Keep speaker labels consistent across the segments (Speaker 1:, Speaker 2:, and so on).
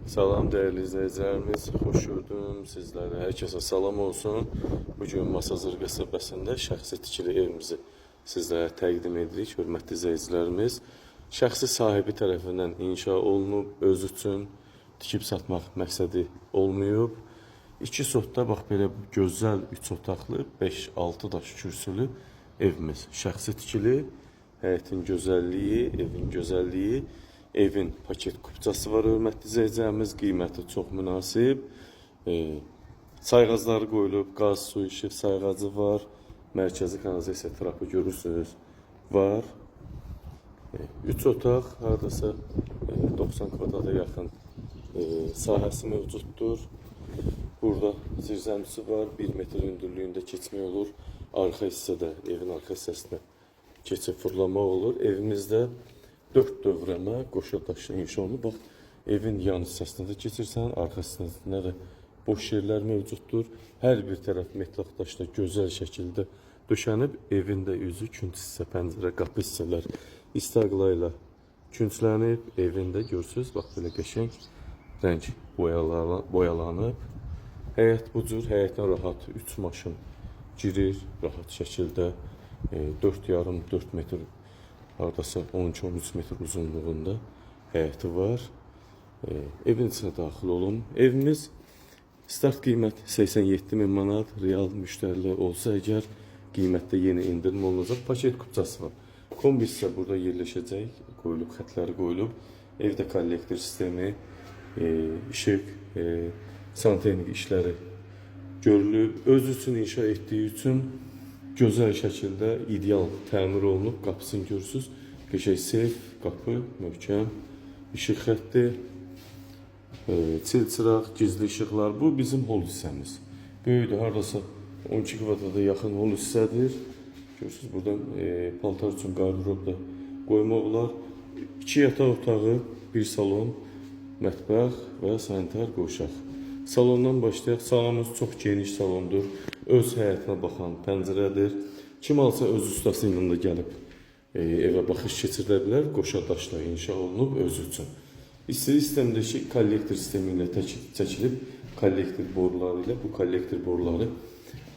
Speaker 1: Salam dəyərli izləyicilərimiz, xoş gördüm sizlərə. Hər kəsə salam olsun. Bu gün Masazır qəsəbəsində şəxsi tikili evimizi sizlərə təqdim edirik, hörmətli izləyicilərimiz. Şəxsi sahibi tərəfindən inşa olunub, öz üçün tikib satmaq məqsədi olmayıb. 2 sotda bax belə gözəl 3 otaqlı, 5-6 daş kürsülü evimiz. Şəxsi tikili, həyətin gözəlliyi, evin gözəlliyi, evin paket kupçası var, hörmətli izləyicilərimiz, qiyməti çox münasib. Sayğacları qoyulub, qaz, su, işıq sayğacı var. Mərkəzi kanalizasiya trapı görürsünüz, var. 3 otaq, hardasa 90 kvadrata yaxın sahəsi mövcuddur. Burada zirzəmisi var, 1 metr hündürlüyündə keçmək olur. Arxa hissədə, evin arxa hissəsinə keçib fırlamaq olur. Evimizdə 4 dövrəmə qoşa daşla inşa olunub. Bax, evin yan hissəsinə də keçirsən, arxa hissəsində də boş yerlər mövcuddur. Hər bir tərəf metlaq daşla gözəl şəkildə döşənib. Evin də üzü künc hissə, pəncərə, qapı hissələr istaqla ilə künclənib. Evin də görürsüz, bax belə qəşəng rəng boyalanıb. Həyət bu cür, həyətinə rahat 3 maşın girir, rahat şəkildə 4,5-4 metr, hardasa 12-13 metr uzunluğunda həyəti var. Evin içinə daxil olun. Evimiz start qiymət 87 min manat, real müştərilər olsa əgər qiymətdə yeni endirim olunacaq. Paket kupçası var. Kombi hissə burada yerləşəcək, qoyulub, xətləri qoyulub. Evdə kollektor sistemi, işıq, santexnik işləri görülüb. Öz üçün inşa etdiyi üçün gözəl şəkildə ideal təmir olunub. Qapısını görürsüz. Qəşəng seyf, qapı möhkəm, işıq xətti, çil çıraq, gizli işıqlar. Bu bizim hol hissəmiz. Böyükdür, hardasa 12 kvadrata yaxın hol hissədir. Görürsüz, buradan paltar üçün qardırob da qoymaq olar. 2 yataq otağı, bir salon, mətbəx və sanitar qovşaq. Salondan başlayaq. Salonumuz çox geniş salondur. Öz həyətinə baxan pəncərədir. Kim alsa öz ustası ilə də gəlib evə baxış keçirdə bilər. Qoşa daşla inşa olunub özü üçün. İstilik sistemdəki kollektor sistemi ilə çəkilib, kollektor boruları ilə. Bu kollektor boruları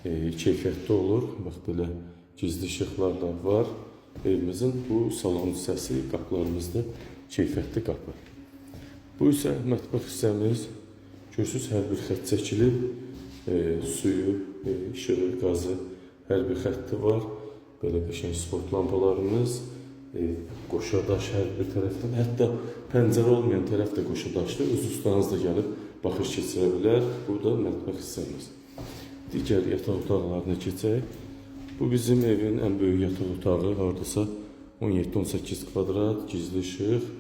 Speaker 1: keyfiyyətli olur. Bax belə gizli işıqlar da var. Evimizin bu salon hissəsi, qapılarımızda keyfiyyətli qapı. Bu isə mətbəx hissəmiz. Görürsüz, hər bir xətt çəkilib. Suyu, işığı, qazı, hər bir xətti var. Belə qəşəng spot lampalarımız, qoşa daş hər bir tərəfdən, hətta pəncərə olmayan tərəf də qoşa daşdır. Öz ustanız da gəlib baxış keçirə bilər. Bu da mətbəx hissəmiz. Digər yataq otaqlarına keçək. Bu bizim evin ən böyük yataq otağı, hardasa 17-18 kvadrat, gizli işıq,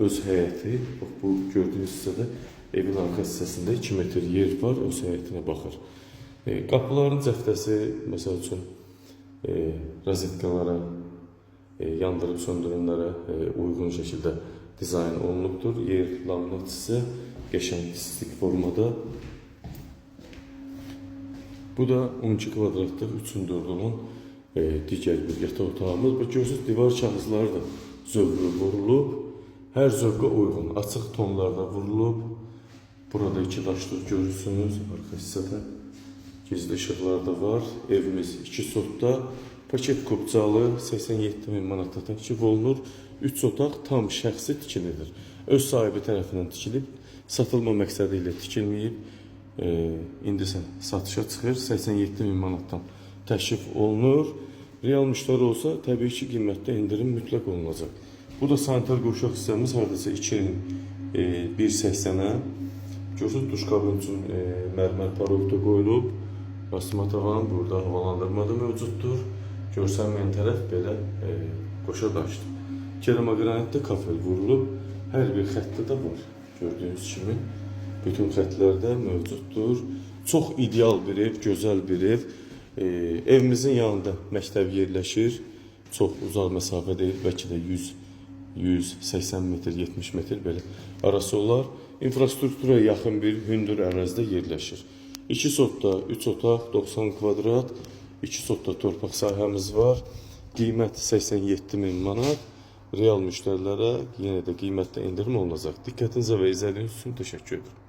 Speaker 1: öz həyəti. Bax bu gördüyünüz hissədə evin arxa hissəsində 2 metr yer var, öz həyətinə baxır. Qapıların cəftəsi, məsəl üçün, rozetkalara, yandırıb söndürənlərə uyğun şəkildə dizayn olunubdur. Yer laminat hissə, qəşəng distik formada. Bu da 12 kvadratlıq 3-ün 4 olan digər bir yataq otağımız. Bu görürsünüz, divar kağızları da zövqlü vurulub. Hər zövqə uyğun, açıq tonlarda vurulub. Burada iki daşlıq görürsünüz, arxa hissədə gizli işıqlar da var. Evimiz 2 sotda, paket kupçalı 87 min manata təklif olunur. 3 otaq tam şəxsi tikilidir. Öz sahibi tərəfindən tikilib, satılma məqsədi ilə tikilməyib. İndi isə satışa çıxır, 87 min manatdan təklif olunur. Real müştəri olsa təbii ki, qiymətdə endirim mütləq olunacaq. Bu da sanitar qovşaq hissəmiz, hardasa 2-nin 1,80-ə. Görürsünüz, duş kabin üçün mərmər parok da qoyulub. Basma tavan, burada havalandırma da mövcuddur. Görsənməyən tərəf belə qoşa daşdır. Keramogranitdə kafel vurulub. Hər bir xəttdə də var. Gördüyünüz kimi bütün xəttlərdə mövcuddur. Çox ideal bir ev, gözəl bir ev. Evimizin yanında məktəb yerləşir. Çox uzaq məsafə deyil, bəlkə də 100 180 metr, 70 metr belə arası olar. İnfrastruktura yaxın bir hündür ərazidə yerləşir. 2 sotda 3 otaq, 90 kvadrat, 2 sotda torpaq sahəmiz var. Qiymət 87 min manat. Real müştərilərə yenə də qiymətdə endirim olunacaq. Diqqətinizə və izlədiyiniz üçün təşəkkür edirəm.